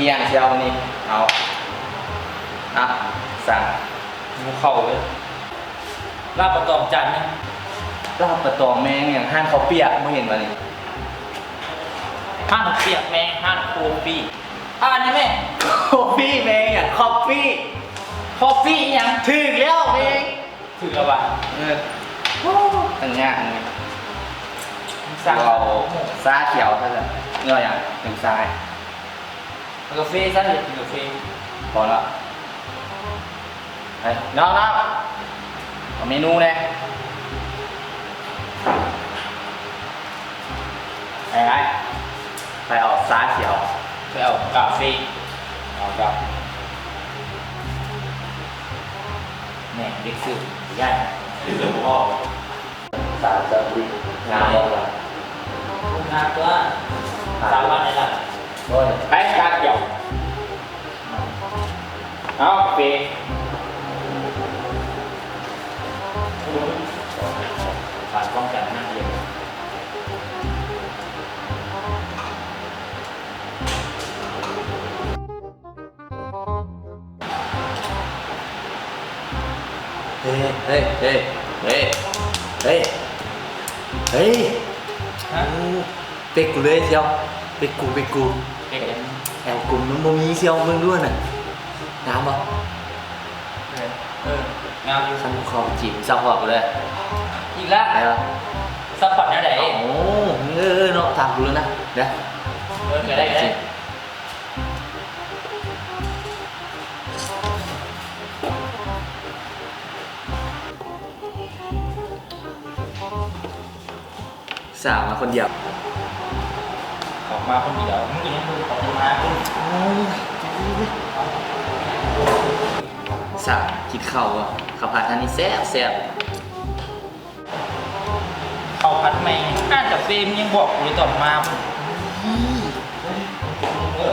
ອີ່ຫຍັງຊິເອົານີ້? ເອົາ ອ່ະ ສັ່ງ ຫິວເຂົ້າເລີຍ. ລາບປາຕອງຈານໜຶ່ງ. ລາບປາຕອງແມ່ງຫຍັງ? ຮ້ານເຂົ້າປຽກ ບໍ່ເຫັນຫວານີ້? ຮ້ານເຂົ້າປຽກແມ່ງ ຮ້ານໂຄຟີ. ອ່ານແມ່. ໂຄຟີແມ່ງຫຍັງ? ຄອບຟີ. ຄອບຟີອີ່ຫຍັງ? ຖືກແລ້ວແມ່ງ. ຖືກແລ້ວຫວາ? ເອີ ໂອ້ ຕັ້ງຍາກເລີຍ. ສັ່ງ ເອົາຊາຂຽວຊະຊັ້ນ. ເອົາຫຍັງ? ເປັນຊາ. ເອົາກາເຟຊະ, ຢາກກິນກາເຟ. ພໍແລ້ວ. ເອີ ນ້ອງໆ ເອົາເມນູແດ່. ໄປ ໄປ ໄປເອົາຊາຂຽວ. ໄປເອົາກາເຟ. ເອົາກາ ແມ່ນເດັກເສີບໃຫຍ່. ສາວສະຕຣີງາມບໍ່ລະ? ງາມຕົວະ. ສາວບ້ານໃດລະ? ໂອ້ຍ ໄປ ຊາຂຽວ. ເອົາ ເຟ ການປ້ອງກັນນັກຮຽນ. ເຮີ້ຍ ເຮີ້ຍ ເຮີ້ຍ ເຮີ້ຍ ເຮີ້ຍ ເຮີ້ຍ ຮະ? ໂອ້ ເປັກກູເລີຍສ່ຽວ ເປັກກູ ເປັກກູ ເປັກຫຍັງ? ແອວກູມັນບໍ່ມີສ່ຽວ ເບິ່ງດູຫັ້ນນະ ງາມບໍ່? ເອີ ເອີ ງາມຢູ່. ຄັນຂໍຈີບຊັບພອດກູເລີຍ ອີກລະ ໄດ້ລະ. ຊັບພອດແນວໃດ? ໂອ້ ເອີ ເອີ ເນາະ ຖາມກູເລີຍນະ ເດີ. ເອີ ກໍໄດ້ ກໍໄດ້. ສາວມາຄົນດຽວ. ເຂົາມາຄົນດຽວ ມຶງກໍຍັງເບິ່ງເຂົາມາຄົນ. ໂອ້ຍ ສາວ ກິນເຂົ້າບໍ່? ເຂົ້າຜັດຮ້ານນີ້ແຊບໆ. ເຂົ້າຜັດໃໝ່ ຮ້ານກາເຟ ມຶງຍັງບອກກູເລີຍຕອນມາພຸ້ນ. ເອີ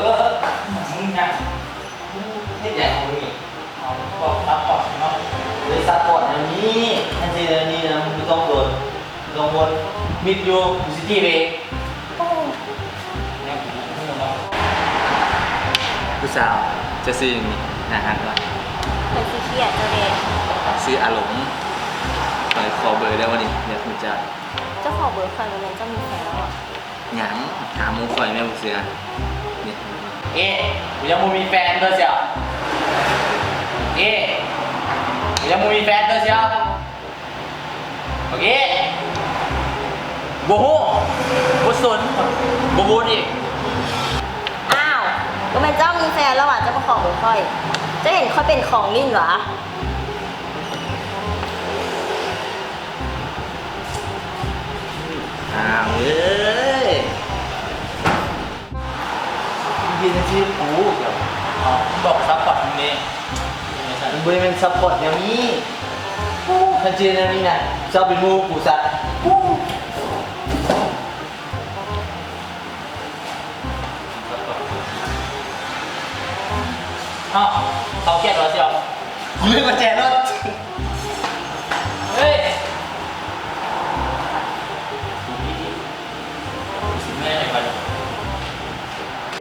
ມຶງນະ ເຮັດຫຍັງຂອງມຶງນີ້? ເອົາ ບອກຊັບພອດເນາະ. ເອີ ຊັບພອດແນວນີ້ ຄັນຊິແນວນີ້ນະ ມຶງບໍ່ຕ້ອງດົນ ບໍ່ຕ້ອງວົນ ມິດຢູ່ ຢູ່ຊິຕີເວ. ຜູ້ສາວ ເຈົ້າຊື່ຫຍັງນີ້? ໜ້າຮັກວະ. ຂ້ອຍຊື່ຂຽດ ເຈົ້າເດ? ຊື່ອາລົມ. ຂ້ອຍຂໍເບີໄດ້ບໍ່ນີ້? ຢາກຮູ້ຈັກ. ເຈົ້າຂໍເບີຂ້ອຍ ບໍ່ແມ່ນເຈົ້າມີແຟນແລ້ວຫວາ? ຫຍັງ? ຖາມໝູ່ຂ້ອຍແມ່ນບໍ່ເຊື່ອ. ນີ້ ເອ ກູຍັງບໍ່ມີແຟນເດີສ່ຽວ. ເອ ກູຍັງບໍ່ມີແຟນເດີສ່ຽວ. ບັກເອ ບໍ່ຮູ້ ບໍ່ສົນ ບໍ່ໂຫວດອີກ. ອ້າວ ບໍ່ແມ່ນເຈົ້າມີແຟນແລ້ວຫວາ? ເຈົ້າມາຂໍເບີຂ້ອຍ ເຈົ້າເຫັນຂ້ອຍເປັນຂອງຫຼິ້ນຫວາ? ອ້າວເອີຍ. ເຮັດຈັ່ງຊີ້ກູ ເອົ້າ ບອກຊັບພອດເດ້ ມັນບໍ່ໄດ້ແມ່ນຊັບພອດແນວນີ້. ໂອ້ ຄັນຊິເຮັດແນວນີ້ນະ ເຈົ້າເປັນໝູ່ກູຊະ. ໂອ້ ອ້າວ ເຂົາຂຽດບໍ່ຊິເອົາ ລືມກຸນແຈລົດ. ເຮີ້ຍ